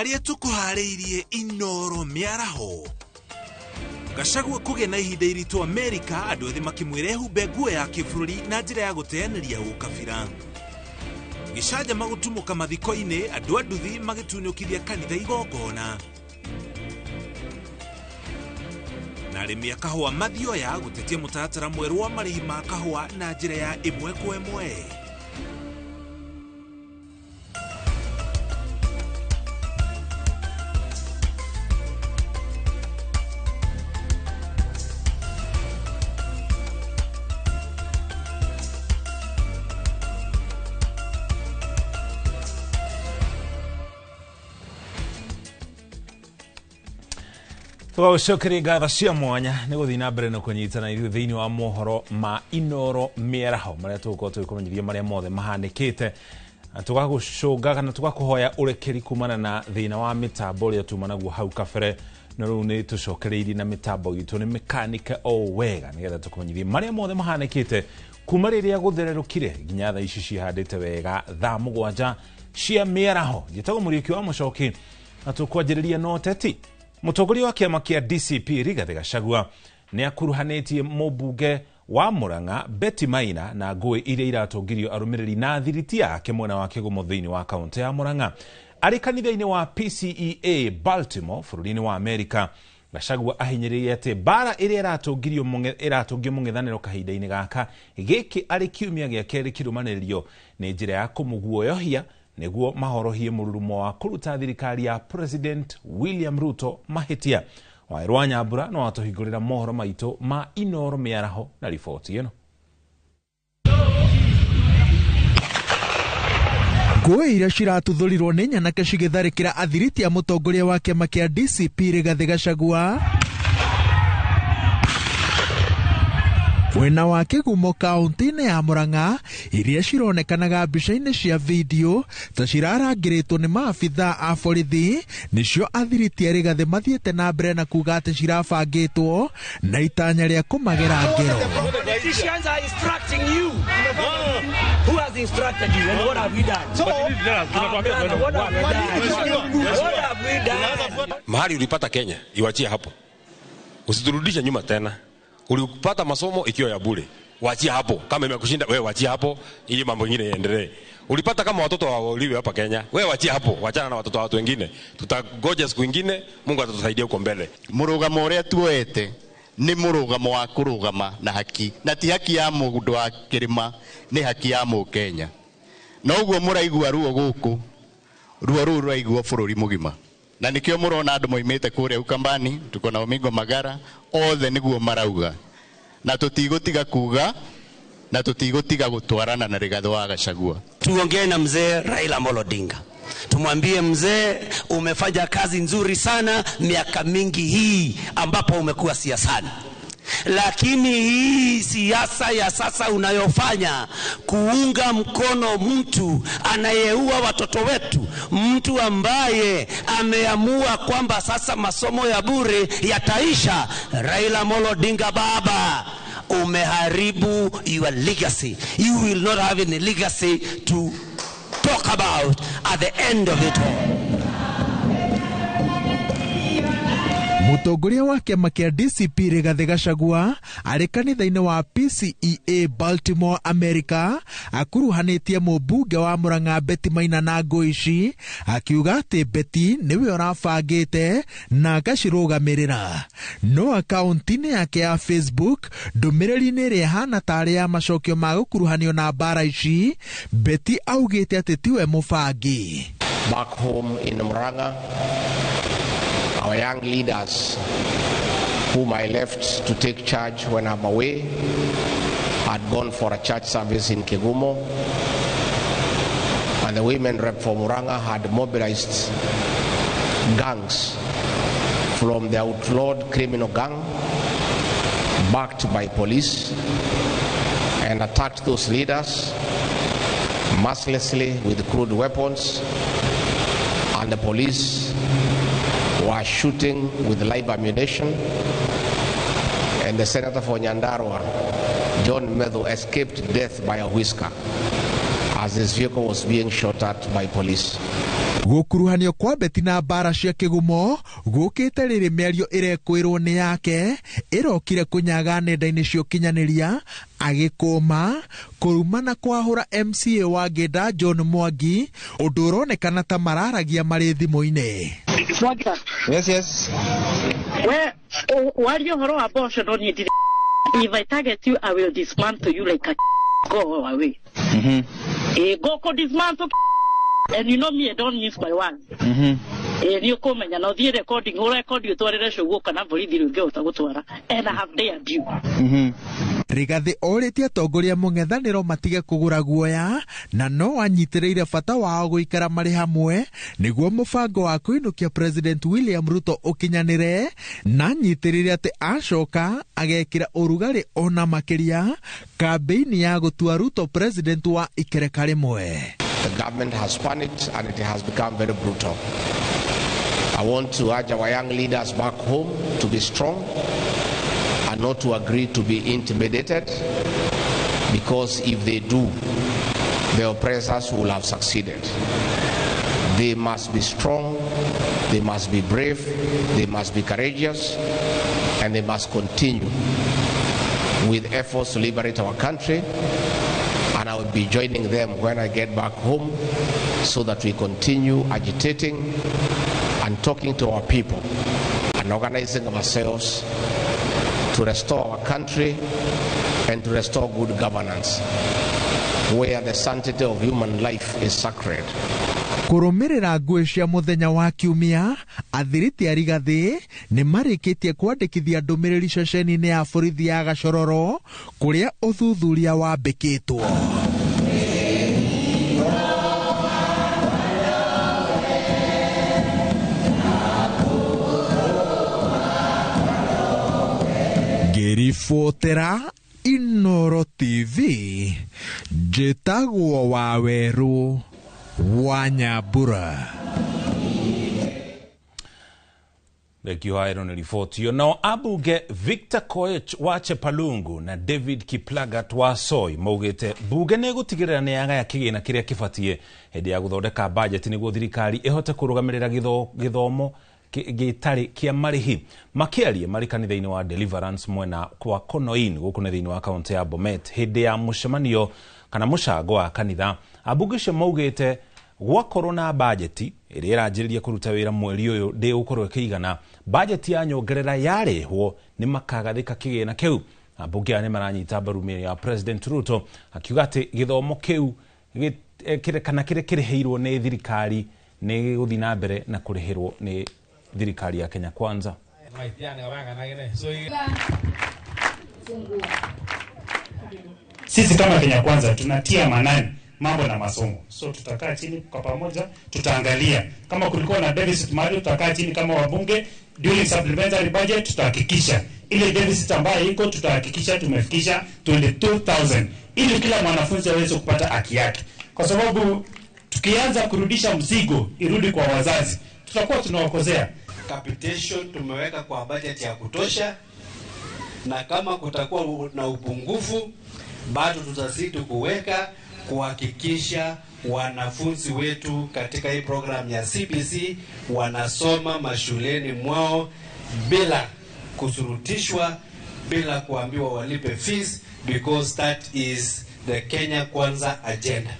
Marĩa tũkũharĩirie Inoro mĩaraho. Gachagua kũgĩa na ihinda iritũ Amerika, andũ ethĩ makĩmwĩra ehumbe nguo ya kĩbũrũri na njĩra ya gũteanĩria ũkabira. Gĩcanjama gũtumũka mathiko-inĩ, andũ a nduthi magĩtunyũkithia kanitha igongona. Na arĩmi a kahũa mathioya gũtetia mũtaratara mwerũ wa marĩhi ma kahũa na njĩra ya ĩmwe kwa ĩmwe. Tũgagũcokeria ngatho cia mwanya nĩ gũthiĩ na mbere na kũnyitana ithuĩ thĩinĩ wa mohoro ma Inoro mĩaraho marĩa tũgũkorwo tũgĩkũmenyithia marĩa mothe mahanĩkĩte. Na tũgagũcũnga kana tũgakũhoya ũrekeri kumana na thĩna wa mĩtambo ũrĩa tuma naguo hau kabere, no rĩu nĩ tũcokereirie na mĩtambo itũ nĩ mĩkanĩke o wega nĩgetha tũkũmenyithie marĩa mothe mahanĩkĩte kuma rĩrĩa gũthererũkire nginya thaa ici cihandĩte wega thaa 7 cia mĩaraho. Njĩtagwo Mũriũki wa Mũcoki na tũkwanjĩrĩria na ũteti. Mũtongoria wa kĩama kĩa DCP Rigathĩ Gachagua nĩ akuruhanĩtie mũmbunge wa Murang'a Betty Maina na ngũĩ iria iratũngirio arũmĩrĩri na thiriti yake mwena wa Kĩgumo thĩinĩ wa kaũntĩ ya Murang'a. Arĩ kanitha-inĩ wa PCEA Baltimore bũrũri-inĩ wa Amerika, Gachagua ahinyĩrĩirie atĩ mbara ĩrĩa ĩratũngio mũng'ethanĩro kahinda-inĩ gaka gĩkĩ arĩ kiumia gĩa kerĩ kĩrũmanĩrĩrio nĩ njĩra ya kũmũguoyohia nĩguo mahorohie mũrurumo wa kũruta thirikari ya President William Ruto mahĩtia. Waĩrũ wa Nyambura no atũhingũrĩra mohoro maitũ ma Inoro mĩaraho na riboti ĩno. Ngũĩ iria ciratuthũrirwo nĩ nyanake cigĩtharĩkĩra athiriti a mũtongoria wa kĩama kĩa DCP Rigathĩ Gachagua mwena wa Kĩgumo kaũntĩ-inĩ ya Murang'a iria cironekanaga mbica-inĩ cia video ta cirarangĩrĩtwo nĩ maabithaa a borithi nĩcio athiriti a Rigathĩ mathiĩte na mbere na kuga atĩ cirabangĩtwo na itanya rĩa kũmagera ngero. Politicians are instructing you. Who has instructed you and what have we done? What have we done? What have we done? Mahali ulipata Kenya, iwachie hapo. Usiturudishe nyuma tena. Ulipata masomo ikiwa ya bure, wachia hapo. Kama imekushinda wewe wachia hapo ili mambo mengine yaendelee. Ulipata kama watoto wauliwe hapa Kenya, wewe wachia hapo, wachana na watoto wa watu wengine. Tutagoja siku nyingine, Mungu atatusaidia huko mbele. Murugamo uria tuoete ni murugamo wa kurugama na haki, na ti haki ya mundu wa kirima, ni haki ya Mukenya. Na uguo muraigua ruo guku, ruo ruu ruraigua bururi mugima. Na nikio murona andu moimite kuria Ukambani, tuko na Omingo Magara, othe niguo marauga. Na tutigutiga kuga, na tutigutiga gutwarana na Rigathi wa Gachagua. Tuongee na mzee Raila Amolo Odinga. Tumwambie mzee, umefanya kazi nzuri sana miaka mingi hii ambapo umekuwa siasani. Lakini hii siasa ya sasa unayofanya kuunga mkono mtu anayeua watoto wetu, mtu ambaye ameamua kwamba sasa masomo ya bure yataisha, Raila Amolo Odinga baba, umeharibu your legacy. You will not have any legacy to talk about at the end of it all. Mũtongoria wa kĩama kĩa DCP Rigathĩ Gachagua arĩ kanitha-inĩ wa PCEA Baltimore, America, akuruhanĩtie mũmbunge wa Murang'a Betty Maina na ngũĩ ici, akiuga atĩ Betty nĩwe ũrabangĩte na agacirũgamĩrĩra. No akaunti-inĩ yake ya Facebook, ndũmĩrĩri-inĩ ĩrĩa ĩhana tarĩ ya macokio ma gũkuruhanio na mbara ici, Betty augĩte atĩ tiwe mũbangi. Back home in Murang'a, our young leaders, whom I left to take charge when I'm away, had gone for a church service in Kigumo, and the women rep for Murang'a had mobilized gangs from the outlawed criminal gang, backed by police, and attacked those leaders mercilessly with crude weapons, and the police were shooting with live ammunition, and the senator for Nyandarua, John Methu, escaped death by a whisker as his vehicle was being shot at by police. Gũkuruhanio kwa Beti na mbara cia kĩgumo gũkĩte rĩrĩ mĩario ĩrekwĩrwo nĩ yake ĩrokire kũnyaga nenda-inĩ cia ũkinyanĩria agĩkũma kũruma na kwahũra MCA wa Ngĩnda John Mwangi ũndũ ũronekana ta mararagia marĩ thimũ-inĩ. Yes, yes. We warie ũhoro wa mboco no niĩ ndirĩ. If I target you, I will dismantle you like a go away. Go ko dismantle and you know me, I don't miss my words. Nĩ ũkũmenya na ũthiĩ recording, ũrekondi ũtwarĩre cũguo kana borithi rĩu ũngĩhota gũtwara. And I have dared you. Rigathi orĩtie atongoria mũng'ethanĩro matige kũgũra guoya na no anyitĩrĩire bata wao gũikara marĩ hamwe nĩguo mũbango wa kũinũkia President William Ruto ũkinyanĩre na anyitĩrĩire atĩ acoka agekĩra ũrugarĩ ona makĩria kambĩini ya gũtua Ruto president wa ikereka rĩmwe. The government has panicked and it has become very brutal. I want to urge our young leaders back home to be strong and not to agree to be intimidated, because if they do, the oppressors will have succeeded. They must be strong, they must be brave, they must be courageous, and they must continue with efforts to liberate our country. And I will be joining them when I get back home so that we continue agitating and talking to our people and organizing ourselves to restore our country and to restore good governance where the sanctity of human life is sacred. Kũrũmĩrĩra ngũĩ cia mũthenya wa kiumia, athiriti a Rigathi nĩ marĩkĩtie kwandĩkithia ndũmĩrĩri ceceni-inĩ ya borithi ya Gachororo kũrĩa ũthuthuria wambĩkĩtwo. Ngĩribotera Inoro TV, njĩtagwo Wawerũ wa Nyambura. Thengio haero nĩ riboti ĩyo. Nao ambunge Victor Koech wa Chepalungu na David Kiplagat wa Soi maugĩte mbunge nĩ ĩgũtigĩrĩra nĩ yagaya kĩgĩna kĩrĩa kĩbatiĩ hĩndĩ ya gũthondeka bajeti nĩguo thirikari ĩhote kũrũgamĩrĩra gĩthomo gĩtarĩ kĩa marĩhi. Makĩaria marĩ kanitha-inĩ wa Deliverance mwena kwa Konoin gũkũ nĩ thĩinĩ wa kaũntĩ ya Bomet hĩndĩ ya mũcemanio kana mũcango wa kanitha, ambunge acio maugĩte gwakorwo na bajeti ĩrĩa ĩranjĩrĩria kũruta wĩra mweri ũyũ ndĩgũkorwo ĩkĩigana, bajeti ya nyongerera yarehwo nĩ makagathĩka kĩgĩna kĩu. Ambunge aya nĩ maranyita mbaru mĩario ya President Ruto akiuga atĩ gĩthomo kĩu kana kĩrĩa kĩrĩhĩirwo nĩ thirikari nĩ gĩgũthiĩ na mbere na kũrĩhĩrwo nĩ thirikari ya Kenya Kwanza. Sisi kama Kenya Kwanza tunatia manani mambo na masomo. So tutakaa chini kwa pamoja, tutaangalia kama kulikuwa na deficit mahali, tutakaa chini kama wabunge during supplementary budget, tutahakikisha ile deficit ambayo iko, tutahakikisha tumefikisha 22,000 ili kila mwanafunzi aweze kupata haki yake. Kwa sababu tukianza kurudisha mzigo irudi kwa wazazi, tutakuwa tunawakozea. Capitation tumeweka kwa budget ya kutosha, na kama kutakuwa na upungufu bado tutazidi kuweka kuhakikisha wanafunzi wetu katika hii program ya CBC wanasoma mashuleni mwao bila kusurutishwa, bila kuambiwa walipe fees, because that is the Kenya Kwanza agenda.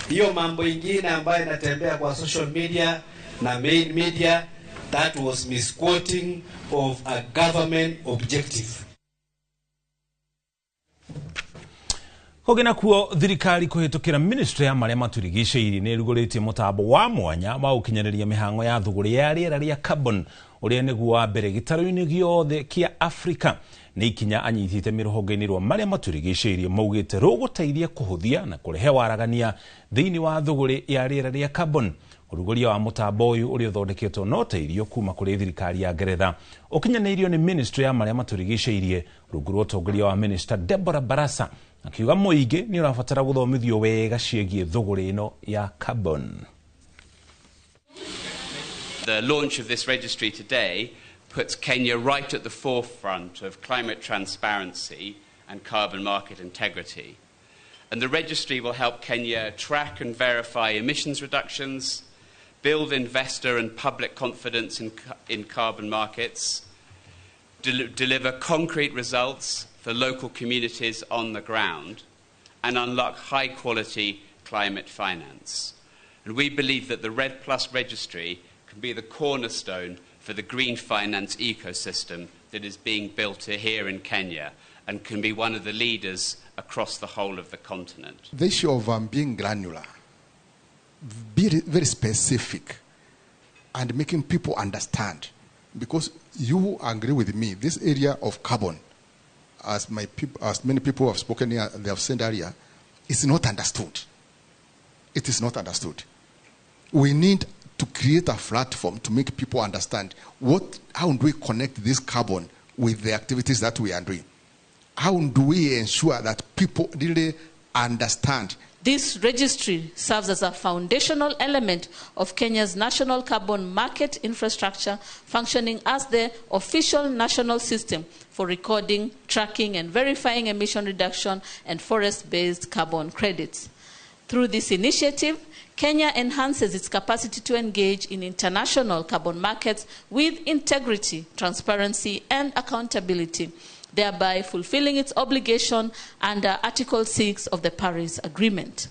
Hiyo mambo ingine ambayo inatembea kwa social media na main media, that was misquoting of a government objective. Kũngĩ nakuo thirikari kũhĩtũkĩra ministry ya marĩa matũrigicĩirie nĩ ĩrugũrĩtie mũtambo wa mwanya wa gũkinyanĩria mĩhang'o ya thũgũrĩ ya rĩera rĩa carbon ũrĩa nĩguo wa mbere gĩtarũ-inĩ gĩothe kĩa Afrika. Nĩ ikinya anyitĩte mĩrũhonge-inĩ rwa marĩa matũrigicĩirie maugĩte rũgũteithia kũhũthia na kũrehe waragania thĩinĩ wa thũgũrĩ ya rĩera rĩa carbon. Ũrugũria wa mũtambo ũyũ ũrĩa ũthondeketwo na ũteithio kuma kũrĩ thirikari ya Ngeretha ũkinyanĩirio nĩ ministry ya marĩa matũrigicĩirie rungu rwa ũtongoria wa Minister Deborah Barasa, akiuga mũingĩ nĩ ũrabatara gũthomithio wega ciĩgiĩ thũgũrĩ ĩno ya carbon. The launch of this registry today puts Kenya right at the forefront of climate transparency and carbon market integrity. And the registry will help Kenya track and verify emissions reductions, build investor and public confidence in carbon markets, deliver concrete results for local communities on the ground, and unlock high-quality climate finance. And we believe that the REDD Plus registry can be the cornerstone for the green finance ecosystem that is being built here in Kenya and can be one of the leaders across the whole of the continent. The issue of being granular, be very specific, and making people understand. Because you agree with me, this area of carbon, as many people have spoken here, they have said earlier, is not understood. It is not understood. We need to create a platform to make people understand how do we connect this carbon with the activities that we are doing? How do we ensure that people really understand? This registry serves as a foundational element of Kenya's national carbon market infrastructure, functioning as the official national system for recording, tracking, and verifying emission reduction and forest-based carbon credits. Through this initiative, Kenya enhances its capacity to engage in international carbon markets with integrity, transparency, and accountability, thereby fulfilling its obligation under Article 6 of the Paris Agreement.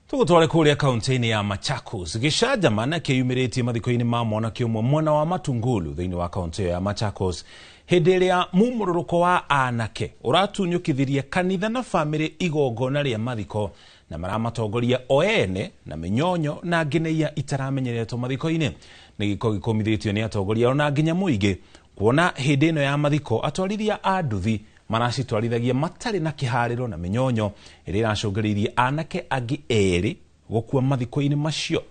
Tugutware kuria kaunti-inĩ ya Machakos gĩcanjama kĩyumĩrĩtie mathiko-inĩ ma mwanake ũmwe mwena wa Matungulu thĩinĩ wa kaunti ya Machakos hĩndĩ ĩrĩa mumũrũrũko wa anake ũratunyũkithirie kanitha na bamĩrĩ igongona rĩa mathiko na maramatongoria o ene na mĩnyonyo na ngineia itaramenyeretwo mathiko-inĩ. Nĩ gĩko gĩkũmithĩtio nĩ atongoria ona nginya mũingĩ kuona hĩndĩ ĩno ya mathiko atwarithia a nduthi maracitwarithagia matarĩ na kĩharĩro na mĩnyonyo ĩrĩa ĩracũngĩrĩirie anake angĩ erĩ gũkua mathiko-inĩ macio.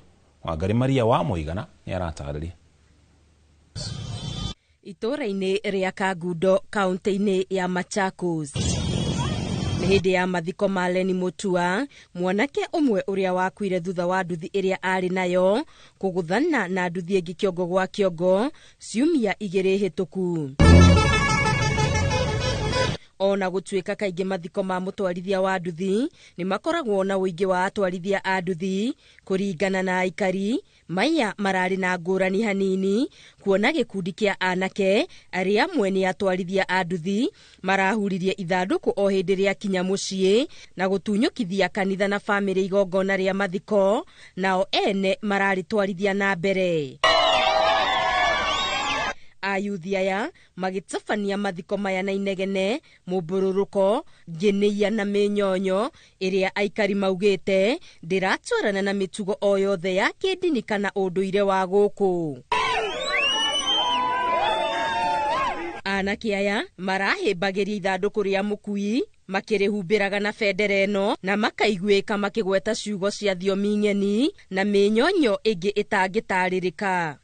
Wangari Maria wa Mũigana nĩ aratarĩria. Itũũra-inĩ rĩa Kangundo kaunti-inĩ ya Machakos nĩ hĩndĩ ya mathiko ma Leni Mutua, mwanake ũmwe ũrĩa wakuire thutha wa nduthi ĩrĩa arĩ nayo kũgũthana na nduthi ĩngĩ kĩongo gwa kĩongo ciumia igĩrĩ hĩtũku. Ona gũtuĩka kaingĩ mathiko ma mũtwarithia wa nduthi nĩ makoragwo na ũingĩ wa atwarithia a nduthi, kũringana na aikari maya mararĩ na ngũrani hanini kuona gĩkundi kĩa anake arĩa amwe nĩ atwarithia a nduthi marahuririe ithandũkũ o hĩndĩ rĩa kinya mũciĩ na gũtunyũkithia kanitha na bamĩrĩ igongona rĩa mathiko, nao ene mararĩtwarithia na mbere. Ayuthi aya magĩtabania mathiko maya na inegene, mũmbũrũrũko, ngĩnĩia na mĩnyonyo ĩrĩa aikari maugĩte ndĩratwarana na mĩtugo o yothe ya kĩndini kana ũndũire wa gũkũ. Anake aya marahĩmbagĩria ithandũkũ rĩa mũkui makĩrĩhumbĩraga na bendera ĩno na makaiguĩka makĩgweta ciugo cia thiomi ng'eni na mĩnyonyo ĩngĩ ĩtangĩtarĩrĩka.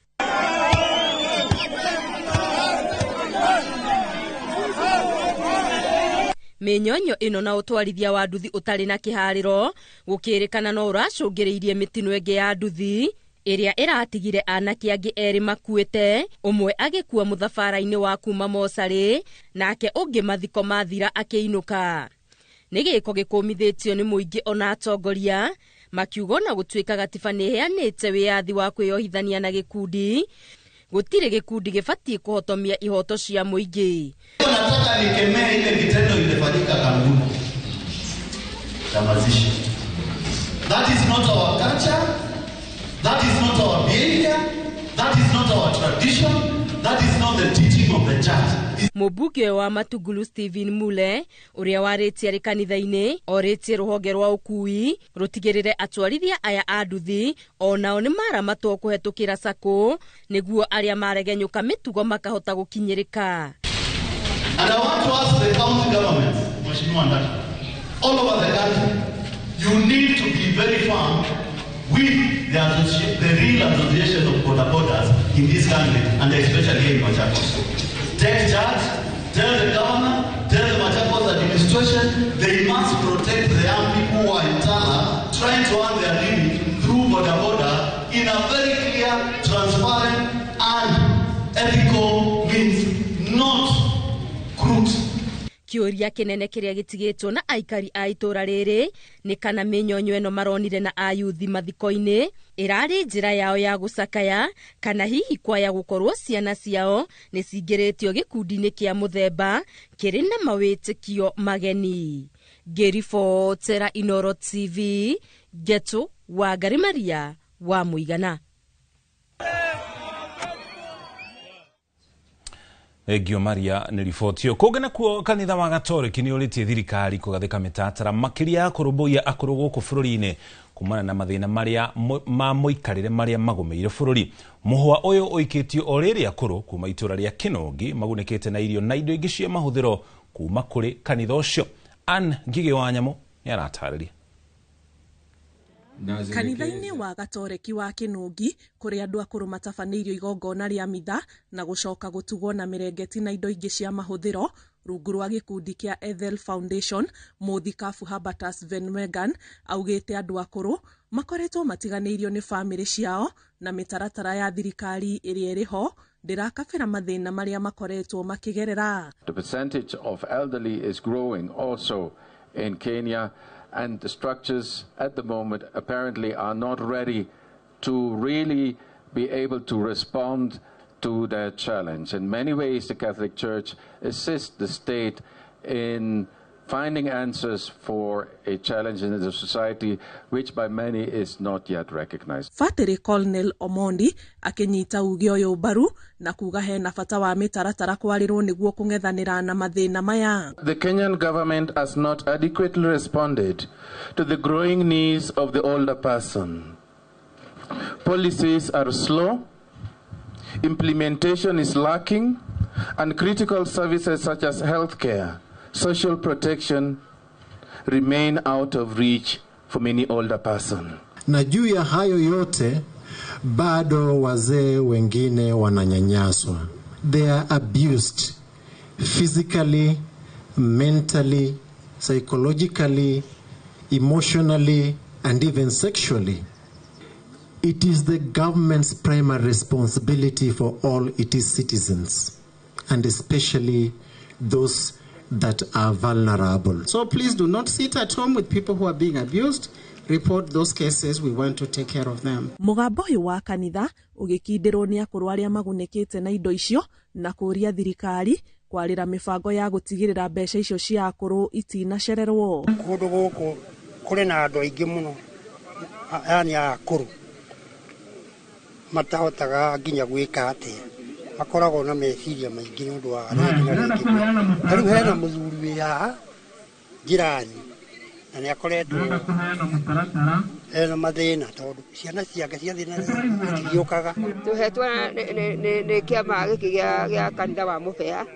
Mĩnyonyo ĩno na ũtwarithia wa nduthi ũtarĩ na kĩharĩro gũkĩrĩkana no ũracũngĩrĩirie mĩtino ĩngĩ ya nduthi ĩrĩa ĩratigire anake angĩ erĩ makuĩte, ũmwe agĩkua mũthabara-inĩ wa kuma mocarĩ nake ũngĩ mathiko mathira akĩinũka. Nĩ gĩko gĩkũmithĩtio nĩ mũingĩ ona atongoria makiuga ona gũtuĩka gatiba nĩ ĩheanĩte wĩyathi wa kwĩyohithania na gĩkundi, gũtirĩ gĩkundi gĩbatiĩ kũhotomia ihoto cia mũingĩ. Nataka nikemee ile vitendo ilifanyika Kangundo ya mazishi. That is not our culture, that is not our behavior, that is not our tradition, that is not the teaching of the church. Mũmbunge wa Matungulu Stephen Mule ũrĩa warĩtie arĩ kanitha-inĩ orĩtie rũhonge rwa ũkui rũtigĩrĩre atwarithia aya a nduthi onao nĩ maramatwo kũhetũkĩra sacco nĩguo arĩa maregenyũka mĩtugo makahota gũkinyĩrĩka. And I want to ask the county governments, Mheshimiwa Ndati, all over the country, you need to be very firm with the real association of boda bodas in this country, and especially here in Machakos. Take charge, tell the governor, tell the Machakos administration, they must protect the young people who are in Tala trying to earn their living through boda boda in a very clear, transparent, and ethical means, not crooks. Kĩũria kĩnene kĩrĩa gĩtigĩtwo na aikari a itũra rĩrĩ nĩ kana mĩnyonyo ĩno maronire na ayuthi mathiko-inĩ ĩrarĩ njĩra yao ya gũcakaya kana hihi kwaya gũkorwo ciana ciao nĩ cingĩrĩtio gĩkundi-inĩ kĩa mũthemba kĩrĩ na mawĩtĩkio mageni. Ngĩribotera Inooro TV, Ngetu Wangari Maria wa Mũigana. Thengio Maria nĩ riboti ĩyo. Kũngĩ nakuo kanitha wa Gatoreki nĩ ũrĩtie thirikari kũgathĩka mĩtaratara makĩria ya kũrũmbũiya akũrũ gũkũ bũrũri-inĩ kumana na mathĩna marĩa ma mũikarĩre marĩa magũmĩire bũrũri. Mũhwa ũyũ ũikĩtio o rĩrĩ akũrũ kuma itũra rĩa Kĩnũngi magunĩkĩte na irio na indo ingĩ cia mahũthĩro kuma kũrĩ kanitha ũcio. Ann Ngigĩ wa Nyamũ nĩ aratarĩria. Kanitha-inĩ wa Gatoreki wa Kĩnũngi kũrĩa andũ akũrũ matabanĩirio igongona rĩa mitha na gũcoka gũtugwo na mĩrengeti na indo ingĩ cia mahũthĩro rungu rwa gĩkundi kĩa Ethel Foundation, mũthikabu Habertus Van Megan augĩte andũ akũrũ makoretwo matiganĩirio nĩ bamĩrĩ ciao na mĩtaratara ya thirikari ĩrĩa ĩrĩ ho ndĩrakabĩra mathĩna marĩa makoretwo makĩgerera. The percentage of elderly is growing also in Kenya, and the structures at the moment apparently are not ready to really be able to respond to that challenge. In many ways, the Catholic Church assists the state in finding answers for a challenge in the society which by many is not yet recognized. Batĩrĩ Colonel Omondi akĩnyita uge ũyũ mbaru na kuga hena bata wa mĩtaratara kwarĩrwo nĩguo kũng'ethanĩra na mathĩna maya. The Kenyan government has not adequately responded to the growing needs of the older person. Policies are slow, implementation is lacking, and critical services such as healthcare, social protection remain out of reach for many older persons. Na juu ya hayo yote bado wazee wengine wananyanyaswa. They are abused physically, mentally, psychologically, emotionally, and even sexually. It is the government's primary responsibility for all its citizens, and especially those that are vulnerable. So please do not sit at home with people who are being abused. Report those cases. We want to take care of them. Mũgambo ũyũ wa kanitha ũgĩkindĩrwo nĩ akũrũ arĩa magunĩkĩte na indo icio na kũũria thirikari kwarĩra mĩbango ya gũtigĩrĩra mbeca icio cia akũrũ itinacererwo. Kũndũ gũkũ kũrĩ na andũ aingĩ mũno, yani akũrũ matahotaga nginya gwĩka atĩa, makoragwo na meciria maingĩ nĩ ũndũ wa rĩngĩ na rĩngĩ. Ta rĩu hena mũthuri wĩ haha njirani na nĩ akoretwo ena mathĩna tondũ ciana ciake cia thĩna itigĩũkaga. Tũhetwo nĩ kĩama gĩkĩ gĩa kanitha wa Mũbea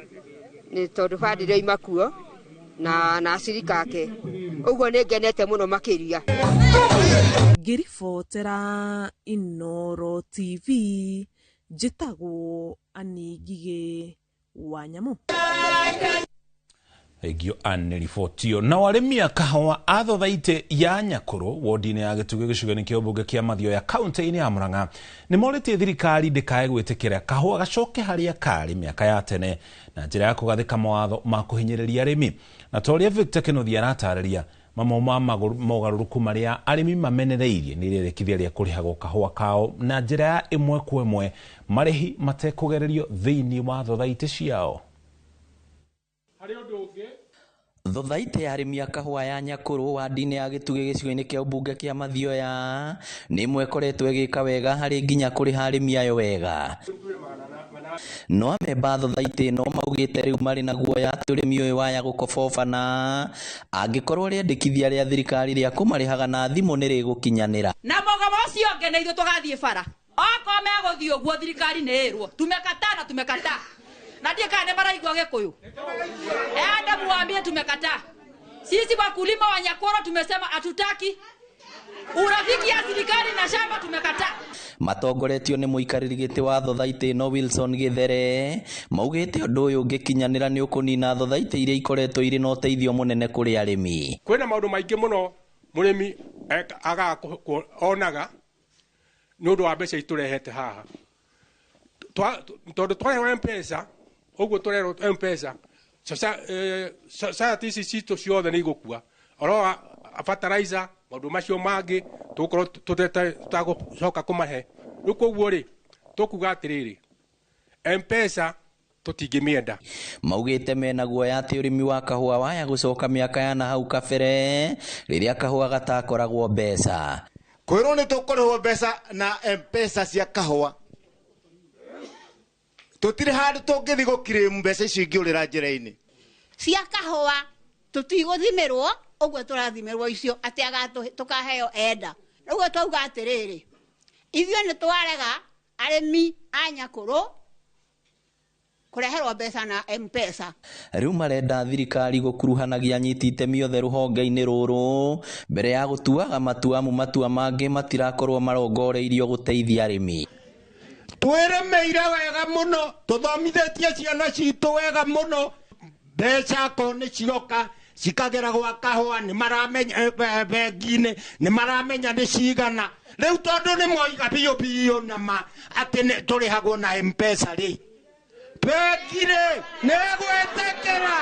nĩ tondũ bandĩrĩ oima kuo na acirika ake, ũguo nĩ ngenete mũno makĩria. Ngĩribotera Inooro TV, njĩtagwo Ann Ngigĩ wa Nyamũ. Thengio Ann nĩ riboti ĩyo. Nao arĩmi a kahũa a thothaitĩ ya Nyakũrũ wodi-inĩ ya Gĩtugĩ gĩcigo-inĩ kĩa ũmbunge kĩa Mathioya kaunti-inĩ ya Murang'a nĩ morĩtie thirikari ndĩkae gwĩtĩkĩra kahũa gacoke harĩa karĩ mĩaka ya tene na njĩra ya kũgathĩka mawatho ma kũhinyĩrĩria arĩmi. Na ta ũrĩa Victor Kĩnuthia aratarĩria, mamwe ma mogarũrũku marĩa arĩmi mamenereirie nĩ rĩendekithia rĩa kũrĩhagwo kahũa kao na njĩra ya ĩmwe kwa ĩmwe marĩhi matekũgererio thĩinĩ wa thothaitĩ ciao. Thothaitĩ ya arĩmi a kahũa ya Nyakũrũ wadi-inĩ ya Gĩtugĩ gĩcigo-inĩ kĩa ũmbunge kĩa Mathioya nĩ ĩmwe ĩkoretwo ĩgĩka wega harĩ nginya kũrĩha arĩmi ayo wega. No amemba a thothaitĩ ĩno maugĩte rĩu marĩ na guoya atĩ ũrĩmi ũyũ waya gũkobobana angĩkorwo rĩendekithia rĩa thirikari rĩa kũmarĩhaga na thimũ nĩ rĩgũkinyanĩra. Na mũgomo ũcio ũngĩ na ithuĩ tũgathiĩ bara okorwo megũthiĩ ũguo thirikari nĩ ĩrwo tumekataa na tumekataa na ndiĩ kana nĩ maraigua Gĩkũyũ. Enda muambie tumekataa. Sisi wakulima wa Nyakũrũ tumesema hatutaki urafiki ya serikali na shamba, tumekataa. Matongoretio nĩ mũikarĩri gĩtĩ wa thothaitĩ ĩno Wilson Gĩthere maugĩte ũndũ ũyũ ũngĩkinyanĩra nĩ ũkũnina thothaitĩ iria ikoretwo irĩ na ũteithio mũnene kũrĩ arĩmi. Kwĩna maũndũ maingĩ mũno mũrĩmi agaga onaga nĩ ũndũ wa mbeca itũrehete haha, tondũ twarehwo M-Pesa ũguo tũrerwo M-Pesa Society ici citũ ciothe nĩ igũkua oro fertilizer maũndũ macio mangĩ tũgũkorwo tũtagũcoka kũmahe. Rĩu koguo rĩ tũkuga atĩrĩrĩ, M-Pesa tũtingĩmĩenda. Maugĩte mena guoya atĩ ũrĩmi wa kahũa waya gũcoka mĩaka ya na hau kabere rĩrĩa kahũa gatakoragwo mbeca. Kwĩrwo nĩ tũkũrĩhwo mbeca na M-Pesa cia kahũa, tũtirĩ handũ tũngĩthiĩ gũkirĩmu mbeca icio ingĩũrĩra njĩra-inĩ. Cia kahũa tũtigũthimĩrwo ũguo tũrathimĩrwo icio atĩ tũkaheo enda. Ũguo twauga atĩrĩrĩ, ithuĩ nĩ twarega arĩmi a Nyakũrũ kũreherwo mbeca na M-Pesa. Rĩu marenda thirikari gũkuruhanagia anyiti itemi othe rũhonge-inĩ rũrũ mbere ya gũtuaga matua, amu matua mangĩ matirakorwo marongoreirio gũteithia arĩmi. Twĩrĩmĩire wega mũno, tũthomithĩtie ciana citũ wega mũno, mbeca ko nĩ cioka cikagera gwa kahũa, nĩ maramenya bengi-inĩ, nĩ maramenya nĩ cigana. Rĩu tondũ nĩ moiga biũ biũ na ma atĩ tũrĩhagwo na M-Pesa rĩ, bengi rĩ nĩ ĩgwĩtĩkĩra.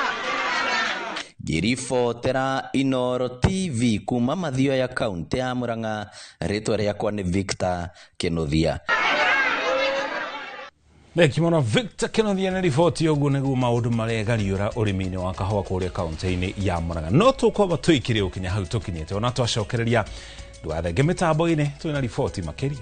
Ngĩribotera Inooro TV kuma Mathioya kaunti ya Murang'a, rĩtwa rĩakwa nĩ Victor Kĩnuthia. Thengio mũno Victor Kĩnuthia nĩ riboti ũguo nĩguo maũndũ maregariũra ũrĩmi-inĩ wa kahũa kũrĩa kaunti-inĩ ya Murang'a. No tũkwamba tũikire ũkinya hau tũkinyĩte, ona twacokereria ndũgathenge mĩtambo-inĩ, twĩna riboti makĩria.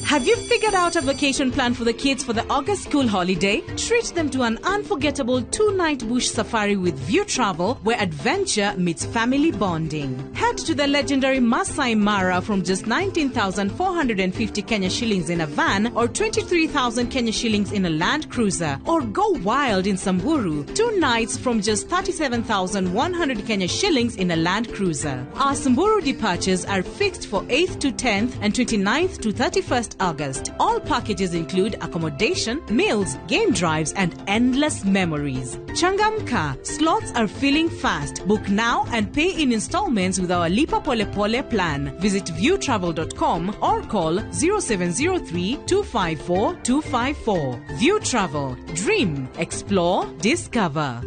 Have you figured out a vacation plan for the kids for the August school holiday? Treat them to an unforgettable 2-night bush safari with View Travel, where adventure meets family bonding. Head to the legendary Masai Mara from just 19,450 Kenya shillings in a van or 23,000 Kenya shillings in a Land Cruiser. Or go wild in Samburu, 2 nights from just 37,100 Kenya shillings in a Land Cruiser. Our Samburu departures are fixed for 8th to 10th and 29th to 31st August. All packages include accommodation, meals, game drives, and endless memories. Changamka, slots are filling fast. Book now and pay in installments with our Lipa Pole Pole plan. Visit viewtravel.com or call 0703 254 254. View Travel. Dream, explore, discover.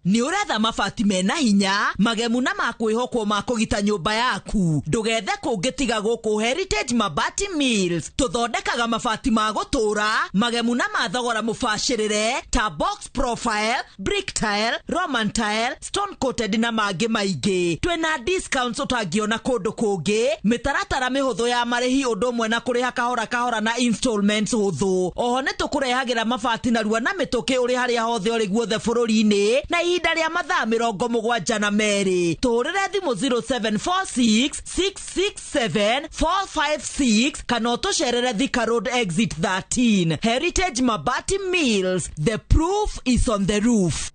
Nĩ ũretha mabati mena hinya magemu na makwĩhokwo ma kũgita nyũmba yaku, ndũgethe kũngĩ tiga gũkũ Heritage Mabati Mills. Tũthondekaga mabati ma gũtũũra magemu na ma thogora mũbacĩrĩre ta box profile, brick tile, roman tile, stone coated na mangĩ maingĩ. Twĩna discounts ũtangĩona kũndũ kũngĩ, mĩtaratara mĩhũthũ ya marĩhi ũndũ ũmwe na kũrĩha kahora kahora na installments hũthũ. Oho nĩ tũkũrehagĩra mabati narua na mĩtũkĩ ũrĩ harĩa hothe ũrĩ guothe bũrũri-inĩ na ihinda rĩa mathaa 72. Tũhũrĩre thimũ 0746 667 456 kana ũtũcerere Thika Road exit 13. Heritage Mabati Mills, the proof is on the roof.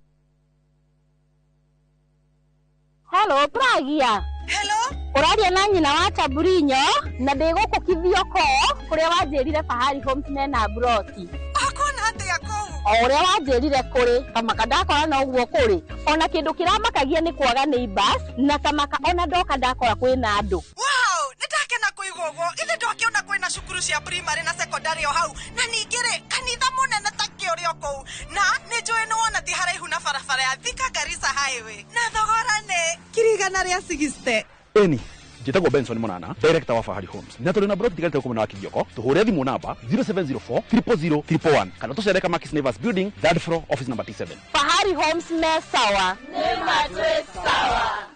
Hello, Pragia. Hello. Ũraria na nyina wa Taburinyo na ndĩ gũkũ Kithioko kũrĩa wanjĩrire Fahari Homes mena broti. Akona atĩa kũu? O ũrĩa wanjĩrire kũrĩ kamaka ndakora no ũguo kũrĩ. Ona kĩndũ kĩramakagia nĩ kwaga neighbors na kamaka ona ndoka ndakora kwĩna andũ. Wow, nĩ ndakena kũigua ũguo. Ithe ndwakĩona kwĩna cukuru cia primary na secondary o hau na ningĩ rĩ kanitha mũnene ta kĩũrĩ o kũu na nĩ njũĩ nĩ wona ti haraihu na barabara ya Thika Garissa Highway na thogora nĩ 160,000. Eni njĩtagwo Benson Munana, director wa Fahari Homes, na tũrĩ na broti tigarĩte gũkũ mwena wa Kithioko. Tũhũre thimũ namba 0704 000 111 kana tũcere Kamakis Neighbors Building, third floor, office number T7. Fahari Homes me sawa. Nĩ matwĩ sawa.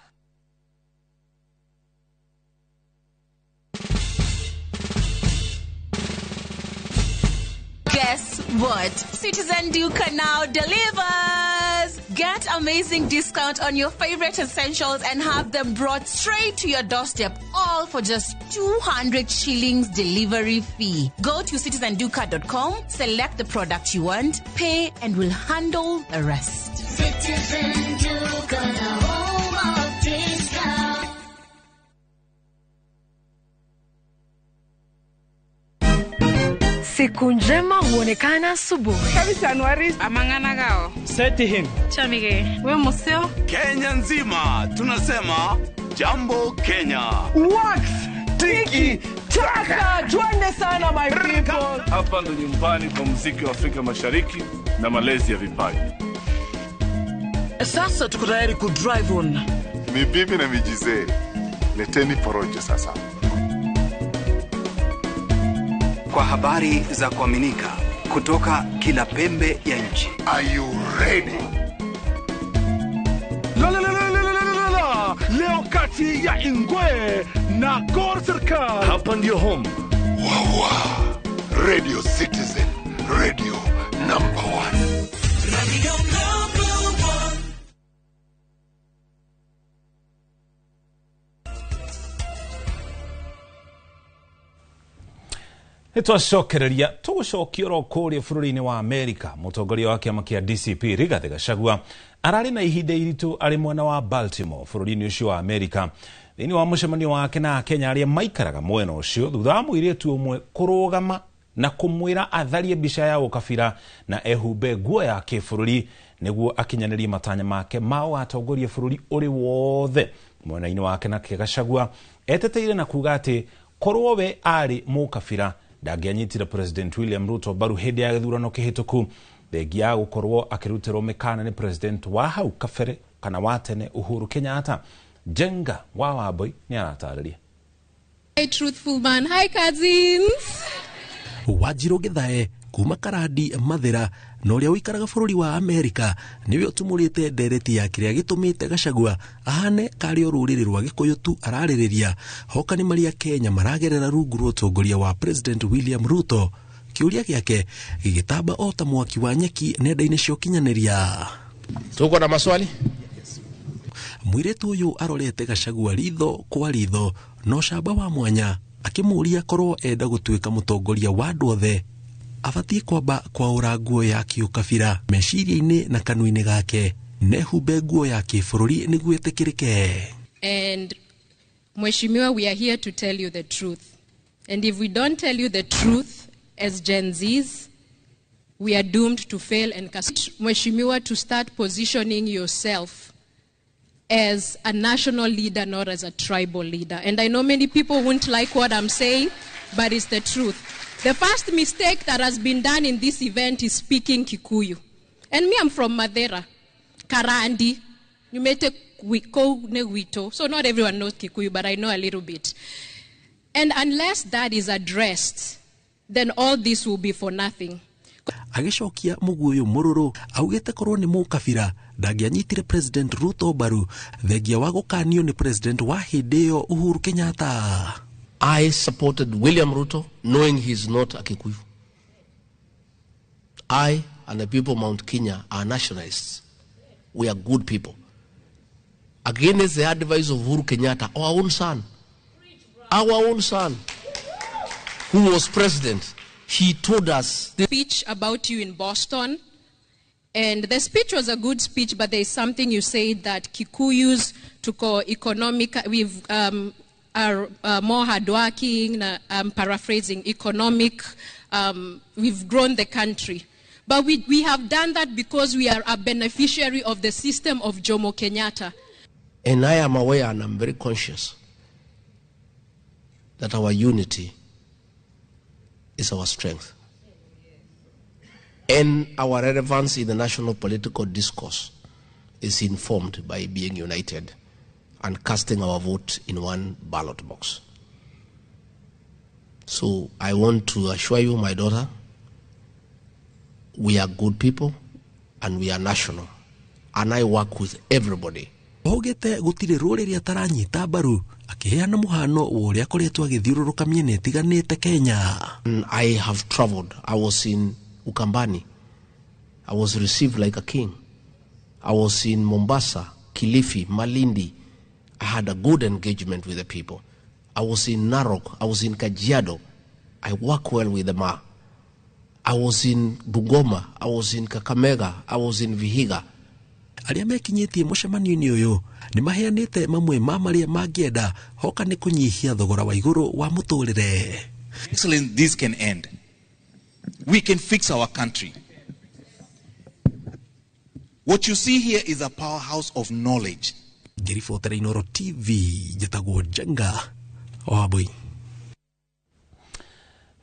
Guess what? Citizen Duka now delivers! Get amazing discount on your favorite essentials and have them brought straight to your doorstep, all for just 200 shillings delivery fee. Go to citizenduka.com, select the product you want, pay, and we'll handle the rest. Citizen Duka, the home of discount. Siku njema huonekana asubuhi. Amang'ana gao. Seti him. Chamige. We museo. Kenya nzima tunasema jambo Kenya. Wax tiki taka. Twende sana my people. Hapa ndo nyumbani kwa muziki wa Afrika Mashariki na malezi ya vipaji. Sasa tuko tayari ku drive on. Mibibi na mijizee, leteni porojo sasa. Kwa habari za kuaminika kutoka kila pembe ya nchi. Are you ready? La la la la la la la la. Leo kati ya Ingwe na Gor Serikal. Hapa ndio home. Wawa. Radio Citizen, radio number 1. Radio number 1. Nitwacokereria tũgũcokia oro kũrĩa bũrũri-inĩ wa Amerika. Mũtongoria wa kĩama kĩa DCP Rigathi Gachagua ararĩ na ihinda iritũ arĩ mwena wa Baltimore bũrũri-inĩ ũcio wa Amerika thĩinĩ wa mũcemanio wake na Akenya arĩa maikaraga mwena ũcio thutha wa mũirĩtu ũmwe kũrũgama na kũmwĩra atharie mbica ya ũkabira na ehumbe nguo ya kĩbũrũri nĩguo akinyanĩrie matanya make ma gũgatongoria bũrũri ũrĩ wothe. Mwena-inĩ wake nake Gachagua eteteire na kuga atĩ korwo we arĩ mũkabira ndangĩanyitire President William Ruto mbaru hĩndĩ ya gĩthurano kĩhĩtũku thengia ya gũkorwo akĩrutĩrwo mĩkana nĩ President wa hau kabere kana wa tene Uhuru Kenyatta. Jenga wa Wambui nĩ aratarĩria. Hi truthful man. Hi cousins. Wanjiru Githae kuma Karandi Mathira na ũrĩa ũikaraga bũrũri wa Amerika nĩwe ũtumũrĩte ndereti ya kĩrĩa gĩtũmĩte Gachagua ahane karĩ o rũrĩrĩ rwa Gĩkũyũ tu ararĩrĩria hoka nĩ marĩa Kenya maragerera rungu rwa ũtongoria wa President William Ruto. Kĩũria gĩake gĩgĩtamba o ta mwaki wa nyeki nenda-inĩ cia ũkinyanĩria. Tuko na maswali? Mũirĩtu ũyũ arorete Gachagua ritho kwa ritho no camba wa mwanya akĩmũũria korwo enda gũtuĩka mũtongoria wa andũ othe abatiĩ kwamba kwaũra nguo ya kĩũkabira meciria-inĩ na kanua-inĩ gake nehumbe nguo ya kĩbũrũri nĩguo ĩtĩkĩrĩke. And Mheshimiwa, we are here to tell you the truth. And if we don't tell you the truth as Gen Zs, we are doomed to fail. And Mheshimiwa, to start positioning yourself as a national leader, not as a tribal leader. And I know many people won't like what I'm saying, but it's the truth. The first mistake that has been done in this event is speaking Kikuyu. And me, I'm from Mathira, Karandi. You may take wito. So not everyone knows Kikuyu, but I know a little bit. And unless that is addressed, then all this will be for nothing. Agĩcokia mũguĩ ũyũ mũrũrũ augĩte korwo nĩ mũkabira ndangĩanyitire President Ruto mbaru thengia wa gũkanio nĩ President wa hĩndĩ ĩyo Uhuru Kenyatta. I supported William Ruto knowing he's not a Kikuyu. I and the people of Mount Kenya are nationalists. We are good people. Against the advice of Uhuru Kenyatta, our own son, who was president, he told us. The speech about you in Boston, and the speech was a good speech, but there is something you said that Kikuyus tuko economic, we've are more hardworking, I'm paraphrasing, economic, we've grown the country. But we have done that because we are a beneficiary of the system of Jomo Kenyatta. And I am aware and I'm very conscious that our unity is our strength. And our relevance in the national political discourse is informed by being united and casting our vote in one ballot box. So I want to assure you, my daughter, we are good people and we are national. And I work with everybody. Augĩte gũtirĩ rũrĩrĩ ataranyita mbaru akĩheana mũhano wa ũrĩa akoretwo agĩthiũrũrũka mĩena ĩtiganĩte Kenya. I have traveled. I was in Ukambani. I was received like a king. I was in Mombasa, Kilifi, Malindi. I had a good engagement with the people. I was in Narok. I was in Kajiado. I work well with the Ma. I was in Bungoma. I was in Kakamega. I was in Vihiga. Arĩa mekinyĩtie mũcemanio-inĩ ũyũ nĩ maheanĩte mamwe ma marĩa mangĩenda hoka nĩ kũnyihia thogora wa igũrũ wa mũtũrĩre. Excellent, this can end. We can fix our country. What you see here is a powerhouse of knowledge. Ngĩribotera Inooro TV njĩtagwo Njenga wa Mbui.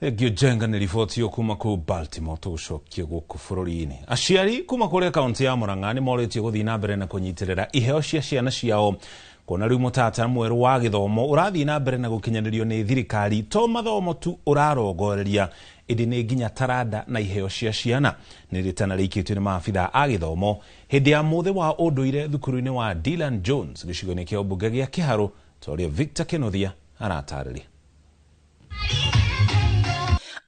Thengio Njenga nĩ riboti ĩyo kuma kũu Baltimore. Tũgũcokie gũkũ bũrũri-inĩ. Aciari kuma kũrĩa kaunti ya Murang'a nĩ morĩtio gũthiĩ na mbere na kũnyitĩrĩra iheo cia ciana ciao, kuona rĩu mũtaratara mwerũ wa gĩthomo ũrathiĩ na mbere na gũkinyanĩrio nĩ thirikari to mathomo tu ũrarongoreria, ĩndĩ nĩ nginya taranda na iheo cia ciana. Nĩ rĩtana rĩikĩtio nĩ maabitha a gĩthomo hĩndĩ ya mũthĩ wa ũndũire thukuru-inĩ wa Dylan Jones gĩcigo-inĩ kĩa ũmbunge gĩa Kĩharũ, ta ũrĩa Victor Kĩnuthia aratarĩria.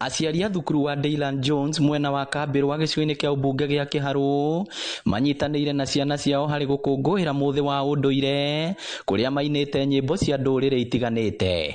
Aciari a thukuru wa Dylan Jones mwena wa Kambĩrwa gĩcigo-inĩ kĩa ũmbunge gĩa Kĩharũ manyitanĩire na ciana ciao harĩ gũkũngũĩra mũthĩ wa ũndũire, kũrĩa mainĩte nyĩmbo cia ndũrĩrĩ itiganĩte.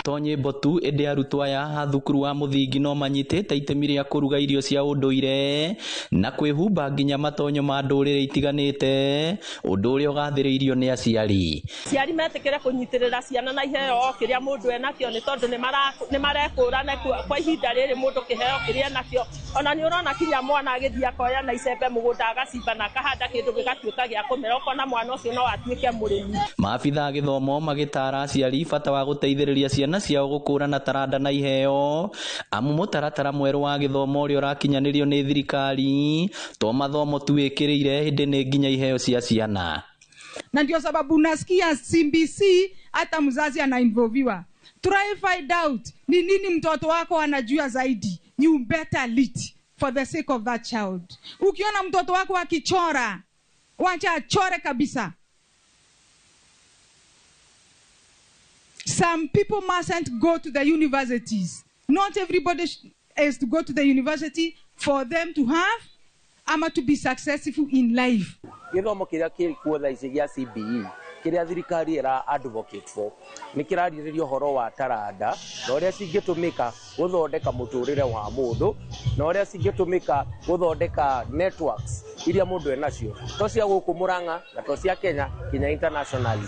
To nyĩmbo tu, ĩndĩ arutwo aya a thukuru wa mũthingi no manyitĩte itemi rĩa kũruga irio cia ũndũire na kwĩhumba nginya matonyo ma ndũrĩrĩ itiganĩte, ũndũ ũrĩa ũgathĩrĩirio nĩ aciari. Aciari metĩkĩre kũnyitĩrĩra ciana na iheo o kĩrĩa mũndũ enakĩo, nĩ tondũ nĩ marekũrana kwa ihinda rĩrĩ mũndũ kĩheo kĩrĩa enakĩo. Ona nĩ ũrona kinya mwana agĩthiĩ akoya na icembe mũgũnda, agacimba na akahanda kĩndũ gĩgatuĩka gĩa kũmera, ũkona mwana ũcio no atuĩke mũrĩmi. Maabitha a gĩthomo magĩtara aciari bata wa gũteithĩrĩria ciana ciao gũkũrana taranda na iheo, amu mũtaratara mwerũ wa gĩthomo ũrĩa ũrakinyanĩrio nĩ thirikari to mathomo tu wĩkĩrĩire, ĩndĩ nĩ nginya iheo cia ciana. Na ndio sababu unasikia CBC hata mzazi anainvolviwa. Try find out ni nini mtoto wako anajua zaidi. You better lead for the sake of that child. Ukiona mtoto wako akichora, wacha achore kabisa. Some people mustn't go to the universities. Not everybody is to go to the university for them to have ama to be successful in life. Gĩthomo kĩrĩa kĩrĩ thaa ici gĩa CBE, kĩrĩa thirikari ĩra advocate for, nĩ kĩrarĩrĩria ũhoro wa taranda na ũrĩa cingĩtũmĩka gũthondeka mũtũrĩre wa mũndũ, na ũrĩa cingĩtũmĩka gũthondeka networks iria mũndũ enacio, to cia gũkũ Mũrang'a na to cia Kenya, kinya internationally.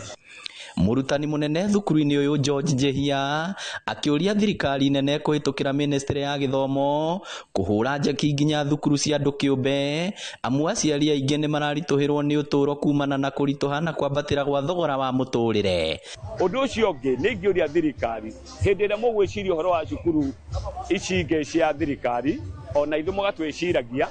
Mũrutani mũnene thukuru-inĩ ũyũ George Njehia akĩũria thirikari nene kũhĩtũkĩra ministry ya gĩthomo kũhũra njeki nginya thukuru cia andũ kĩũmbe, amu aciari aingĩ nĩ mararitũhĩrwo nĩ ũtũũro kumana na kũritũha na kwambatĩra gwa thogora wa mũtũrĩre. Ũndũ ũcio ũngĩ, nĩ ingĩũria thirikari, hĩndĩ ĩrĩa mũgwĩciria ũhoro wa cukuru ici ingĩ cia thirikari, ona ithuĩ mũgatwĩciragia,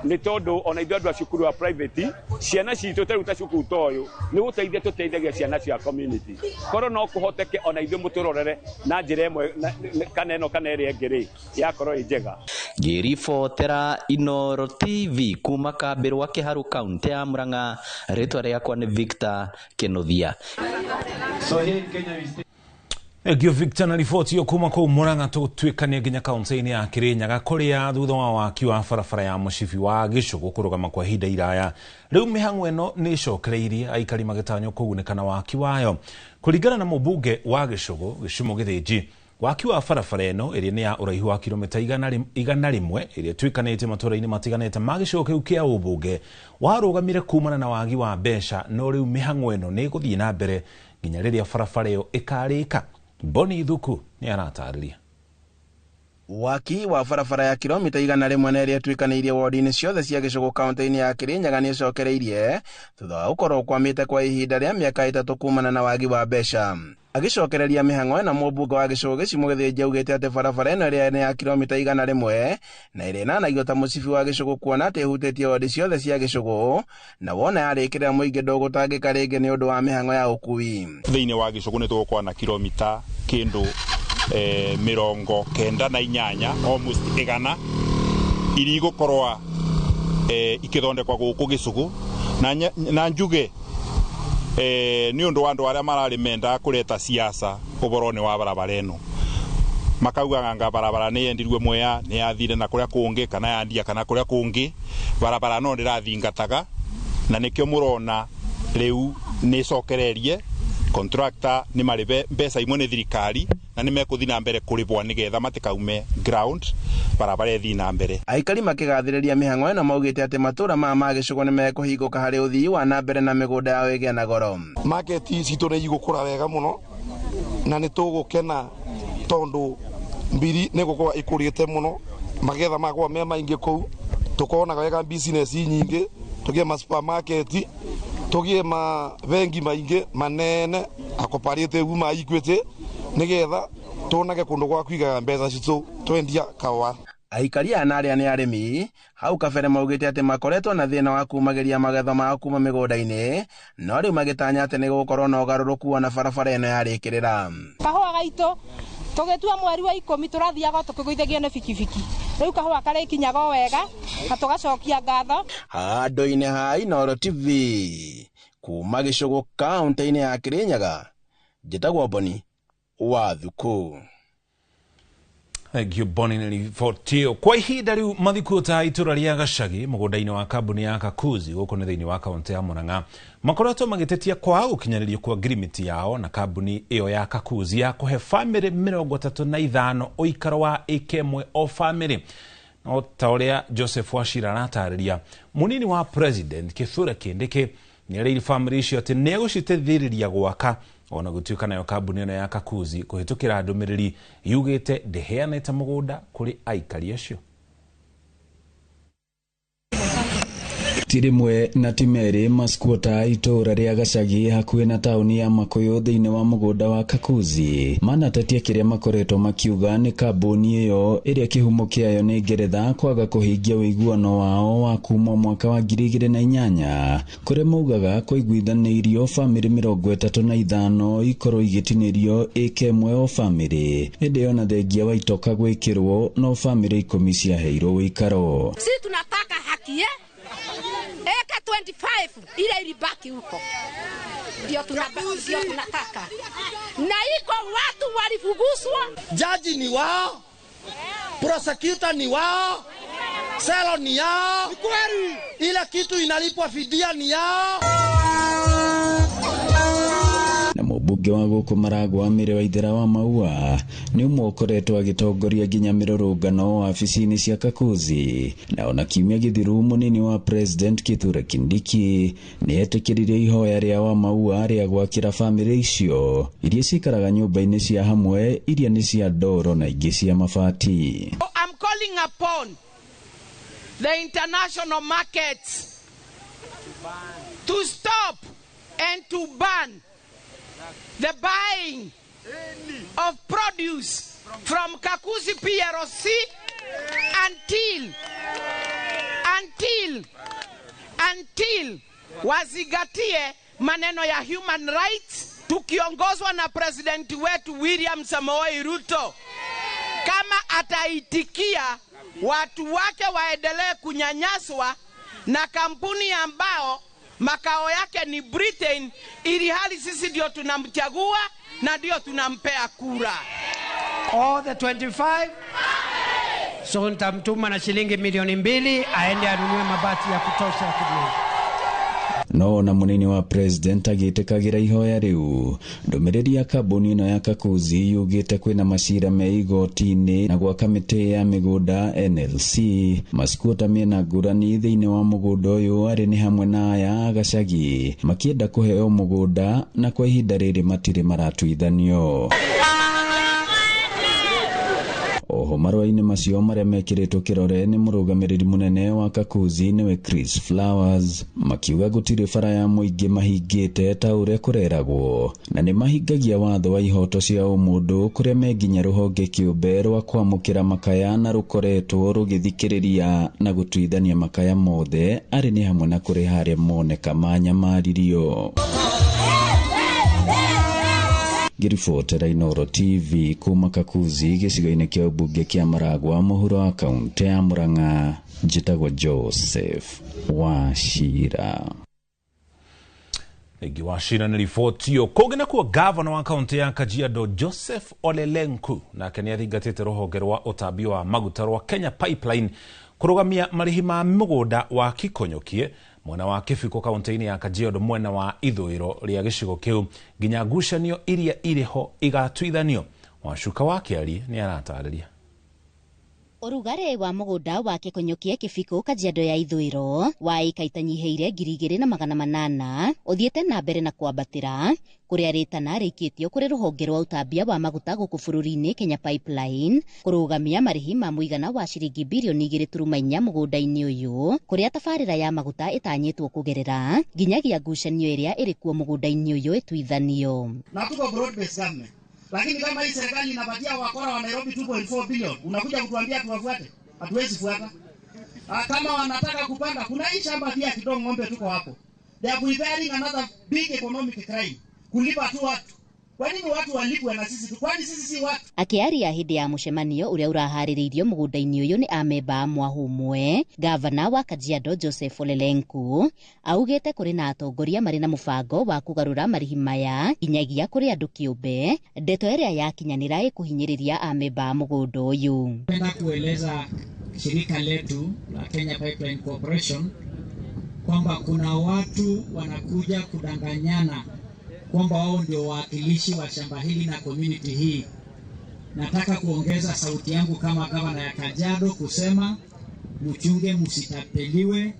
nĩ tondũ ona ithuĩ andũ a cukuru wa private, ciana citũ ta rĩu ta cukuru ta ũyũ nĩ gũteithia tũteithagia ciana cia community. Korwo no kũhoteke ona ithuĩ mũtũrorere na njĩra ĩmwe kana ĩno kana ĩrĩa ĩngĩ rĩ, yakorwo ĩ njega. Ngĩribotera Inooro TV kuma Kambĩrwa, Kĩharũ, kaunti ya Murang'a, rĩtwa rĩakwa nĩ Victor Kĩnuthia. Thengio Victor na riboti ĩyo kuma kũu Murang'a. Tũgũtuĩkania nginya kaunti-inĩ ya Kĩrĩnyaga, kũrĩa thutha wa waki wa barabara ya mũcibi wa Gĩcũgũ kũrũgama kwa ihinda iraya, rĩu mĩhang'o ĩno nĩ ĩcokereirie, aikari magĩtanywo kũgunĩka na waki wayo. Kũringana na mũmbunge wa Gĩcũgũ Gĩcumo Gĩthĩnji, waki wa barabara ĩno ĩrĩa nĩ ya ũraihu wa kilomita 100, ĩrĩa ĩtuĩkanĩtie matũũra-inĩ matiganĩte ma gĩcigo kĩu kĩa ũmbunge, warũgamire kumana na wagi wa mbeca, no rĩu mĩhang'o ĩno nĩ ĩgũthiĩ na mbere nginya rĩrĩa barabara ĩyo ĩkarĩka. Boni Thuku nĩ aratarĩria. Waki wa barabara ya kilomita 100 na ĩrĩa ĩtuĩkanĩirie wodi-inĩ ciothe cia Gĩcũgũ kaunti-inĩ ya Kĩrĩnyaga nĩ ĩcokereirie thutha wa gũkorwo ũkwamĩte kwa ihinda rĩa mĩaka 3 kumana na wagi wa mbeca. Agĩcokereria mĩhang'o ĩno, mũmbunge wa Gĩcũgũ Gĩcimo Gĩthĩnji augĩte atĩ barabara ĩno ĩrĩa nĩ ya kilomita 100 na ĩrĩa ĩnanagio ta mũcibi wa Gĩcũgũ, kuona atĩ ĩhutĩtie wodi ciothe cia Gĩcũgũ, na wona yarĩkĩrĩra mũingĩ ndũgũtangĩka rĩngĩ nĩ ũndũ wa mĩhang'o ya ũkui. Thĩinĩ wa Gĩcũgũ nĩ tũgũkorwo na kilomita kĩndũ 98, almost 100, iria igũkorwo ikĩthondekwa gũkũ Gĩcũgũ, na njuge nĩ ũndũ wa andũ arĩa mararĩ mendaga kũreta siasa ũhoro-inĩ wa barabara ĩno, makaugaga nga barabara nĩ yendirwe Mwea, nĩ yathire na kũrĩa kũngĩ, kana yandia kana kũrĩa kũngĩ. Barabara no ndĩrathingataga, na nĩkĩo mũrona rĩu nĩ ĩcokererie. Contractor nĩ marĩbe mbeca imwe nĩ thirikari na nĩ mekũthiĩ na mbere kũrĩbwo nĩgetha matikaume ground barabara ĩthiĩ na mbere. Aikari makĩgathĩrĩria mĩhang'o ĩno maugĩte atĩ matũra maya ma gĩcũgũ nĩ mekũhingũka harĩ ũthii wa na mbere na mĩgũnda yao ĩgĩe na goro. Market citũ nĩ igũkũra wega mũno na nĩ tũgũkena tondũ mbiri nĩ gũkorwo ĩkũrĩte mũno, magetha makorwo me maingĩ kũu, tũkonaga wega business nyingĩ, tũgĩe ma supermarket, tũgĩe ma bengi maingĩ manene a cooperative ma Equity nĩgetha tuonage kũndũ gwa kũigaga mbeca citũ twendia kahũa. Aikari aya na arĩa nĩ arĩmi hau kabere maugĩte atĩ makoretwo na thĩna wa kumagĩria magetha mao kuma mĩgũnda-inĩ, no rĩu magĩtanya atĩ nĩ gũgũkorwo na ũgarũrũku ona barabara ĩno yarĩkĩrĩra. Kahũa gaitũ tũgĩtua mweri wa 10 tũrathiaga tũkĩgũithagia nĩ bikibiki, rĩu kahũa karĩkinyaga o wega na tũgacokia ngatho. Handũ-inĩ ha Inooro TV kuma gĩcũgũ kaũntĩ-inĩ ya Kĩrĩnyaga, njĩtagwo Boni wa Thuku. Thank you Boni nĩ riboti ĩyo. Kwa ihinda rĩu mathikuũ ta itũra rĩa Gacagi mũgũnda-inĩ wa kambuni ya Kakuzi gũkũ nĩ thĩinĩ wa kaũntĩ ya Murang'a makoretwo magĩtetia kwaga gũkinyanĩrio kwa ngirimiti yao na kambuni ĩyo ya Kakuzi ya kũhe bamĩrĩ 35 ũikaro wa ĩka ĩmwe o bamĩrĩ. No ta ũrĩa Joseph Wachira aratarĩria, mũnini wa president Kithure Kindiki nĩerĩire bamĩrĩ icio atĩ nĩegũciteithĩrĩria gwaka ona gũtuĩka nayo kambuni ĩno ya Kakuzi kũhĩtũkĩra ndũmĩrĩri yugĩte ndĩheanĩte mũgũnda kũrĩ aikari acio. Ti rĩmwe na ti merĩ maskuota itũũra rĩa Gacagi hakuhĩ na taũni ya Makuyu thĩinĩ wa mũgũnda wa Kakuzi manatetia kĩrĩa makoretwo makiuga nĩ kambuni ĩyo ĩrĩa kĩhumo kĩayo nĩ Ngeretha kwaga kũhingia ũiguano wao wa kuma mwaka wa 2008 kũrĩa maugaga kũiguithanĩirio bamĩrĩ 35 ikorwo igĩtinĩrio ĩka ĩmwe o bamĩrĩ, ĩndĩ ona thengia wa itoka gwĩkĩrwo no bamĩrĩ 10 ciaheirwo ũikaro. Sisi tunataka haki eka 25 ile ilibaki huko ndio tunataka, na iko watu walifuguswa. Jaji ni wao, prosecutor ni wao, selo ni yao, ile kitu inalipwa fidia ni yao. Na mũmbunge wa gũkũ Maragwa Mĩrĩ Waithera wa Maua nĩ ũmwe ũkoretwo agĩtongoria nginya mĩrũrũngano wabici-inĩ cia Kakuzi, na ona kiumia gĩthiru mũnini wa president Kithure Kindiki nĩ etĩkĩrire ihoya rĩa wa Maua rĩa gwakĩra bamĩrĩ icio iria cikaraga nyũmba-inĩ cia hamwe iria nĩ cia ndoro na ingĩ cia mabati. I'm calling upon the international markets to stop and to ban the buying of produce from Kakuzi PRC until wazingatie maneno ya human rights, tukiongozwa na president wetu William Samoei Ruto. Kama ataitikia watu wake waendelee kunyanyaswa na kampuni ambao makao yake ni Britain, ili hali sisi ndio tunamchagua na ndio tunampea kura. All the 25 so nitamtuma na shilingi milioni 2 aende anunue mabati ya kutosha ya kujenga. No na munini wa president agĩtĩkagĩra ihoya rĩu ndũmĩrĩri ya kambuni ĩno ya Kakuzi yugĩte kwĩna macira me igoti-inĩ na gwa kamĩtĩ ya mĩgũnda NLC maskuota mena ngũrani thĩinĩ wa mũgũnda ũyũ arĩ nĩ hamwe na aya Gacagi makĩenda kũheo mũgũnda na kwa ihinda rĩrĩ matirĩ maratuithanio. Oho marũa-inĩ macio marĩa mekĩrĩtwo kĩrore nĩ mũrũgamĩrĩri mũnene wa Kakuzi nĩwe Chris Flowers makiuga gũtirĩ bara ya mũingĩ mahingĩte ta ũrĩa kũreragwo na nĩ mahingagia watho wa ihoto cia ũmũndũ kũrĩa me nginya rũhonge kĩũmbe rwa kwamũkĩra makaya na rũkoretwo rũgĩthikĩrĩria na gũtuithania makaya mothe arĩ nĩ hamwe na kũrĩ harĩa moneka manyamaririo. Ngĩribotera Inooro TV kuma Kakuzi gĩcigo-inĩ kĩa ũmbunge kĩa Maragwa mũhuro wa kaũntĩ ya Murang'a, njĩtagwo Joseph Wachira. Egi Wachira nĩ riboti ĩyo. Kũngĩ nakuo gavana wa kaũntĩ ya Kajiado Joseph Ole Lenku nake nĩ athingatĩte rũhonge rwa ũtambi wa maguta rwa Kenya Pipeline kũrũgamia marĩhi ma mũgũnda wa Kikonyokie Mwena wa Kibiko kaunti-inĩ ya Kajiado mwena wa ithũĩro rĩa gĩcigo kĩu nginya ngucanio iria irĩ ho igatuithanio. Wacuka wa Kĩarie nĩ aratarĩria. Ũrugarĩ wa mũgũnda wa Kĩkonyũkie Kibiko Kajiado ya ithũĩro wa ĩka itanyihĩire 2800 ũthiĩte na mbere na kwambatĩra kũrĩa rĩtana rĩikĩtio kũrĩ rũhonge rwa ũtambia wa maguta gũkũ bũrũri-inĩ Kenya Pipeline kũrũgamia marĩhi ma mũigana wa ciringi birioni 2.4 mũgũnda-inĩ ũyũ kũrĩa tabarĩra ya maguta ĩtanyĩtwo kũgerera nginyagia ngucanio ĩrĩa ĩrĩ kuo mũgũnda-inĩ ũyũ ĩtuithanio. Na tuko broad based government. Lakini kama hii serikali inapatia wakora wa Nairobi 2.4 billion, unakuja kutuambia tuwafuate? Hatuwezi fuata. Kama wanataka kupanda, kuna hii shamba pia kidogo ng'ombe tuko hapo. They are preparing another big economic crime. Kulipa tu watu. Kwa nini watu walipwe na sisi tu? Kwani sisi si watu? Akiaria hindi ya mucemanio uria urahaririirio mugunda-ini uyu ni amemba a Mwahumwe, gavana wa Kajiado Joseph Ole Lenku augite kuri na atongoria mari na mubango wa kugarura marihi maya nginyagia kuri andu kiumbe, ndeto iria yakinyanira ikuhinyiriria amemba a mugunda uyu. Napenda kueleza shirika letu la Kenya Pipeline Corporation kwamba kuna watu wanakuja kudanganyana kwamba wao ndio wawakilishi wa shamba hili na community hii. Nataka kuongeza sauti yangu kama gavana ya Kajiado kusema mchunge msitapeliwe,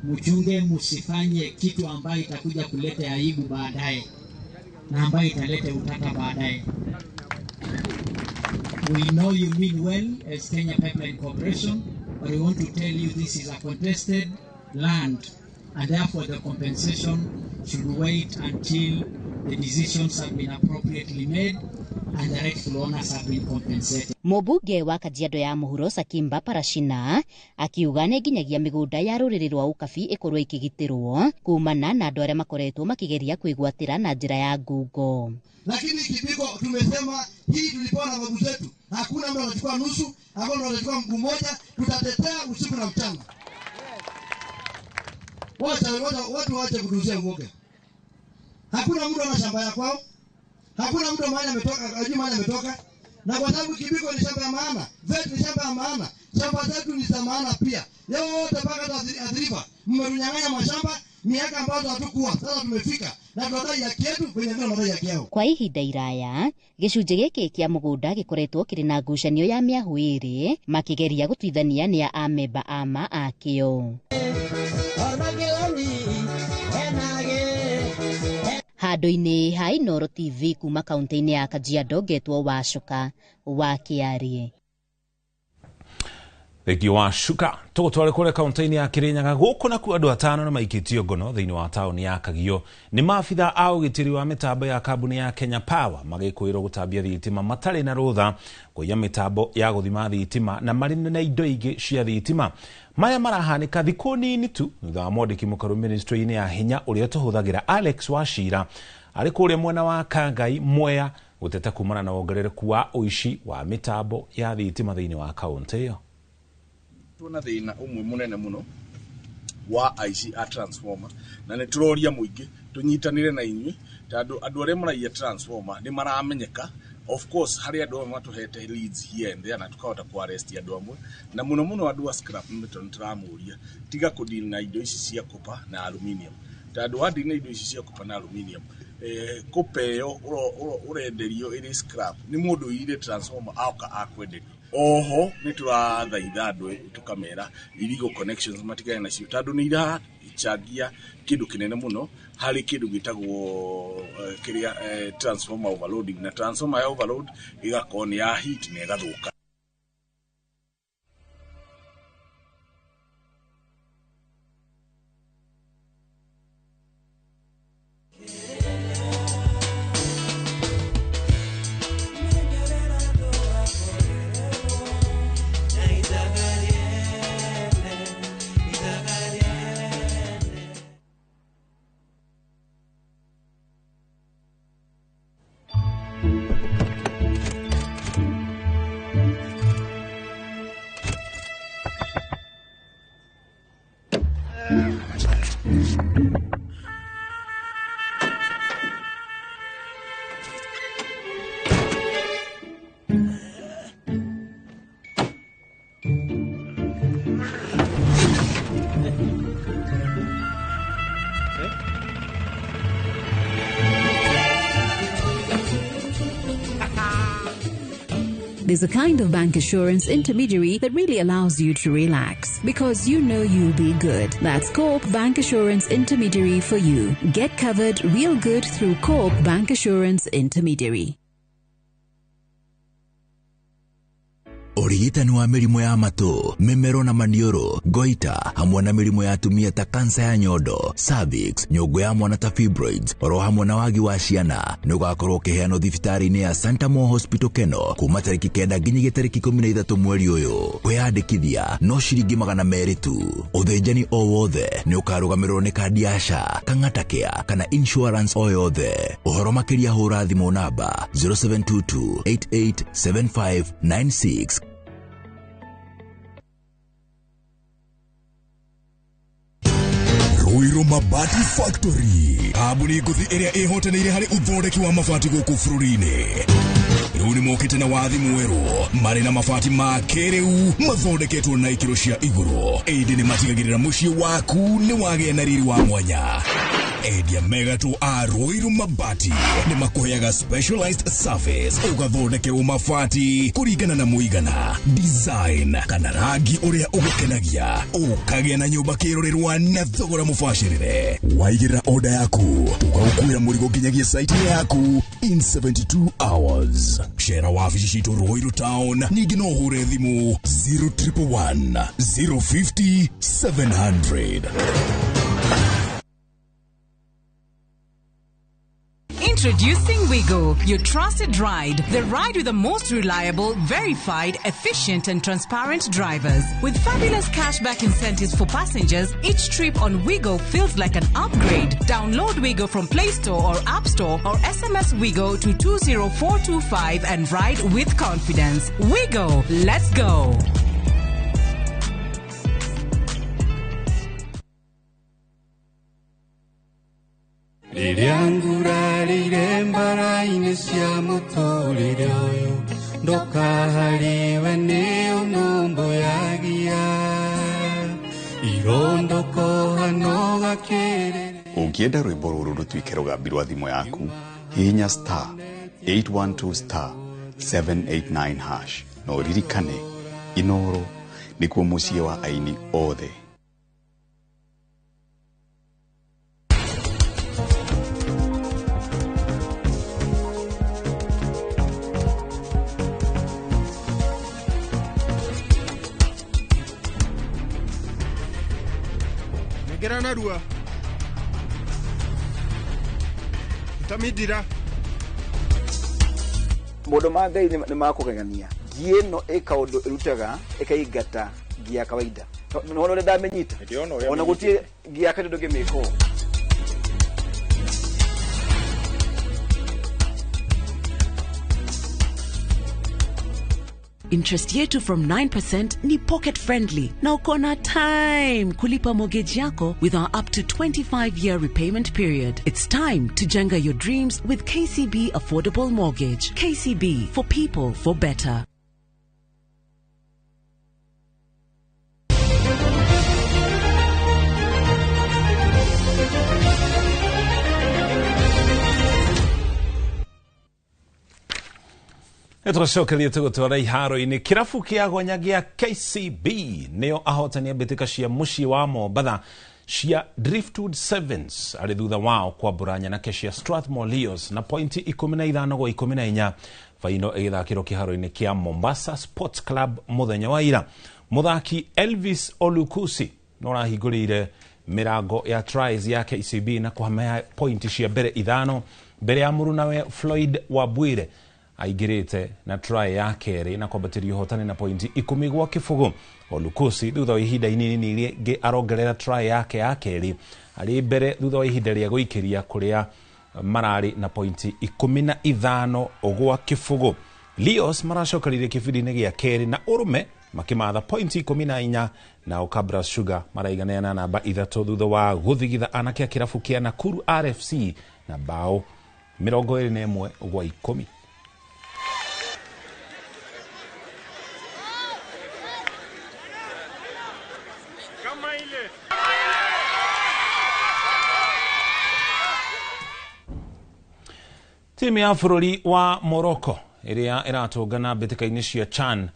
mchunge msifanye kitu ambayo itakuja kuleta aibu baadaye na ambayo italeta utata baadaye. We know you mean well as Kenya Pipeline Corporation, but we want to tell you this is a contested land and therefore the compensation should wait until the decisions have been appropriately made and the rightful owners have been compensated. Mũmbunge wa Kajiado ya Mũhuro Sakimba Parashina akiuga nĩ nginyagia mĩgũnda ya rũrĩrĩ rwa Ukabi ĩkorwo ĩkĩgitĩrwo kumana na andũ arĩa makoretwo makĩgeria kwĩgwatĩra na njĩra ya ngungo. Lakini Kibiko tumesema hii tulipewa na babu zetu, hakuna mtu anachukua nusu, hakuna mtu anachukua mguu mmoja, tutatetea usiku na mchana. Watu waache kutuuzia uoga. Hakuna mtu ana shamba ya kwao. Hakuna mtu mahali ametoka, ajui mahali ametoka. Na kwa sababu Kibiko ni shamba ya maana, zetu ni shamba ya maana, shamba zetu ni za maana pia. Yote mpaka Athi-River mmetunyang'anya mashamba miaka ambazo hatukuwa. Sasa tumefika na tunadai haki yetu kwenye ndio tunadai haki yao. Kwa ihinda iraya gĩcunjĩ gĩkĩ kĩa mũgũnda gĩkoretwo kĩrĩ na ngucanio ya mĩahũ ĩrĩ makĩgeria gũtuithania nĩ a amemba ama akĩo. Handũ-inĩ ha Inooro TV kuma kaunti-inĩ ya Kajiado ngetwo Wacuka wa Kĩarie. Thengio Wacuka. Tũgũtware kũrĩa kaunti-inĩ ya Kirinyaga gũkũ nakuo andũ atano nĩ maikĩtio ngono thĩinĩ wa taũni ya Kagio nĩ maabitha a ũgitĩri wa mĩtambo ya kambuni ya Kenya Power magĩkũĩrwo gũtambia thitima matarĩ na rũtha kũiya mĩtambo ya gũthima thitima na marĩ na indo ingĩ cia thitima. Maya marahanĩka thikũ nini tu thutha wa mwandĩki mũkaru ministry-inĩ ya hinya ũrĩa tũhũthagĩra Alex Wachira arĩ kũrĩa mwena wa Kangai Mwea gũteta kumana na wongerereku wa ũici wa mĩtambo ya thitima thĩinĩ wa kaunti ĩyo. Tuona thina umwe munene muno wa aici a transformer na nĩ tũroria mũingĩ tũnyitanĩre na inyuĩ tondũ andũ arĩa maraiya transformer nĩ maramenyeka. Of course harĩ andũ amwe matũhete leads here and there na tukahota ku arrest andũ amwe na mũno mũno andũ a scrap metal nĩ tũramũria tiga kũdeal na indo ici cia copper na aluminium tondũ wadeal na indo ici cia copper na aluminium copper ĩyo ũrenderio ĩrĩ scrap nĩ mũndũ ũiyire transformer aoka akwenderia. Oho nĩ tũrathaitha andũ tũkamera illegal connections matigane nacio tondũ nĩ irachangia kĩndũ kĩnene mũno harĩ kĩndũ gĩtagwo kĩrĩa transformer overloading na transformer ya overload ĩgakorwo nĩ ya heat na ĩgathũka. There's a kind of bank assurance intermediary that really allows you to relax because you know you'll be good. That's Co-op Bank Assurance Intermediary for you. Get covered real good through Co-op Bank Assurance Intermediary. Ũrigitani wa mĩrimũ ya matũ, mĩmero na maniũrũ, goita, hamwe na mĩrimũ ya atumia ta kansa ya nyondo, cervix, nyũngũ ya mwana ta fibroids, oro hamwe na wagi wa ciana, nĩ ũgakorwo ũkĩheanwo thibitarĩ-inĩ ya Santa Mo Hospital Keno kuma tarĩki 9 nginyagia tarĩki 13 mweri ũyũ. Kwĩyandĩkithia no ciringi 200 tu. Ũthĩnjani o wothe nĩ ũkarũgamĩrĩrwo nĩ kandi ya SHA, Kang'ata Care kana insurance o yothe. Ũhoro makĩria hũra thimũ namba 0722 887596. Ruiru Mabati Factory, kambuni ngũthi ĩrĩa ĩhotanĩire harĩ ũthondeki wa mabati gũkũ bũrũri-inĩ. Rĩu nĩ mokĩte na wathi mwerũ, marĩ na mabati ma kĩrĩu mathondeketwo na ikĩro cia igũrũ. Ĩndĩ nĩ matigagĩrĩra mũciĩ waku nĩ wagĩa na riri wa mwanya. Endia megatũ a Ruiru Mabati nĩ makũheaga specialized service, ũgathondekerwo mabati kũringana na mũigana, design kana rangi ũrĩa ũgũkenagia, ũkagĩa na nyũmba kĩrorerwa na thogora mũbacĩrĩre. Waigĩrĩra order yaku, tũgagũkuĩra mũrigo nginyagia site yaku in 72 hours. Cera wabici citũ Ruiru Town, ningĩ no ũhũre thimũ 0111 050 700. Introducing Wigo, your trusted ride. The ride with the most reliable, verified, efficient and transparent drivers. With fabulous cashback incentives for passengers, each trip on Wigo feels like an upgrade. Download Wigo from Play Store or App Store or SMS Wigo to 20425 and ride with confidence. Wigo, let's go. Rĩrĩa ngurarĩire mbara-inĩ cia mũtũrĩre ũyũ, ndũkaharĩwe nĩ ũnũmbũyagia, irondũkũhana ũgakĩrĩrĩ. Ũngĩenda rwĩmbo rũrũ rũtuĩke rũgambi rwa thimũ yaku, hihinya star 812 star 789 hash na ũririkane Inoro nĩkuo mũciĩ wa aini othe. Nengera narua utamindira maũndũ ma Ngai nĩ makũgegania. Ngi ĩno ĩ kaũndũ ĩrutaga ĩkaingata ngi ya kawaida. Nĩwona ũrĩa ndamĩnyita? Ona gũtirĩ ngi ya kawaida ndũngĩmĩka ũũ. Interest yetu from 9% ni pocket friendly na uko na time kulipa mortgage yako with our up to 25-year repayment period. It's time to jenga your dreams with KCB Affordable Mortgage. KCB, for people, for better. Tũcokerie tũgũtwara iharo-inĩ kĩrabu kĩa gonya gĩa KCB nĩo ahotani a mbĩtĩka cia mũciĩ wa Mombatha cia Driftwood Sevens arĩ thutha wao kwambũra nyanake cia Strathmore Leos na pointi 15 gwa 14 faino ĩgĩthakĩrwo kĩharo-inĩ kĩa Mombasa Sports Club mũthenya wa ira. Mũthaki Elvis Olukusi no arahingũrĩire mĩrango ya tries ya KCB na kũhamaya pointi cia mbere 5 mbere ya mũrunawe Floyd Wabwire aingĩrĩte na try ya kerĩ na kwambatĩria ũhotani na pointi 10 gwa kĩbũgũ. Olukusi thutha wa ihinda inini rĩngĩ arongerera try yake ya kerĩ arĩ mbere thutha wa ihinda rĩa gũikĩria kũrĩa mararĩ na pointi 15 gwa kĩbũgũ. Leos maracokerire kĩbindi-inĩ gĩa kerĩ na ũrũme makĩmatha pointi 14 nao Kabras Sugar maraiganĩra na namba 3 thutha wa gũthigitha anake a kĩrabu kĩa Nakuru RFC na bao 21 gwa 10. Timu ya bũrũri wa Morocco Ĩrĩa ĩratũngana mbĩtĩka-inĩ cia CHAN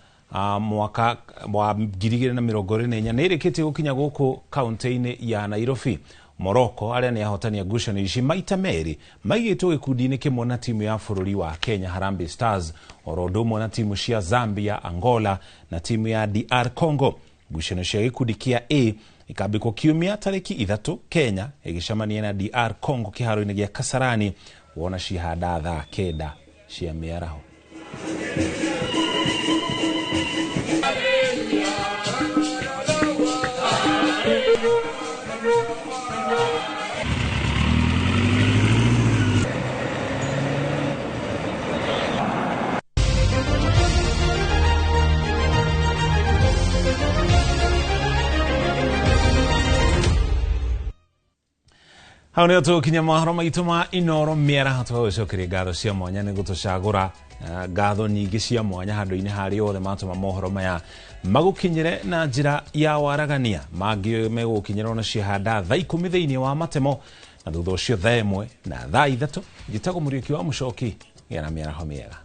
mwaka wa 2024 nĩ ĩrĩkĩtie gũkinya gũkũ kaunti-inĩ ya Nairobi. Morocco arĩa nĩ ahotani a ngucanio ici maita merĩ maigĩtwo gĩkundi-inĩ kĩmwe na timu ya bũrũri wa Kenya Harambee Stars, oro ũndũ ũmwe na timu cia Zambia, Angola na timu ya DR Congo. Ngucanio cia gĩkundi kĩa A ikambĩkwo kiumia tarĩki 3, Kenya ĩgĩcemania na DR Congo kĩharo-inĩ gĩa Kasarani wona cihanda thaa 9 cia mĩaraho. Hau nĩho tũgũkinya mohoro maitũ ma Inoro mĩaraho. Tũgagũcokeria ngatho cia mwanya nĩ gũtũcagũra, ngatho nyingĩ cia mwanya handũ-inĩ harĩa othe matũma mohoro maya magũkinyĩre na njĩra ya waragania. Mangĩ megũgũkinyĩra ona ciahanda thaa 10 thĩinĩ wa matemo, na thutha ũcio thaa 1 na thaa 3. Njĩtagwo Mũriũki wa Mũcoki. Gĩa na mĩaraho mĩega.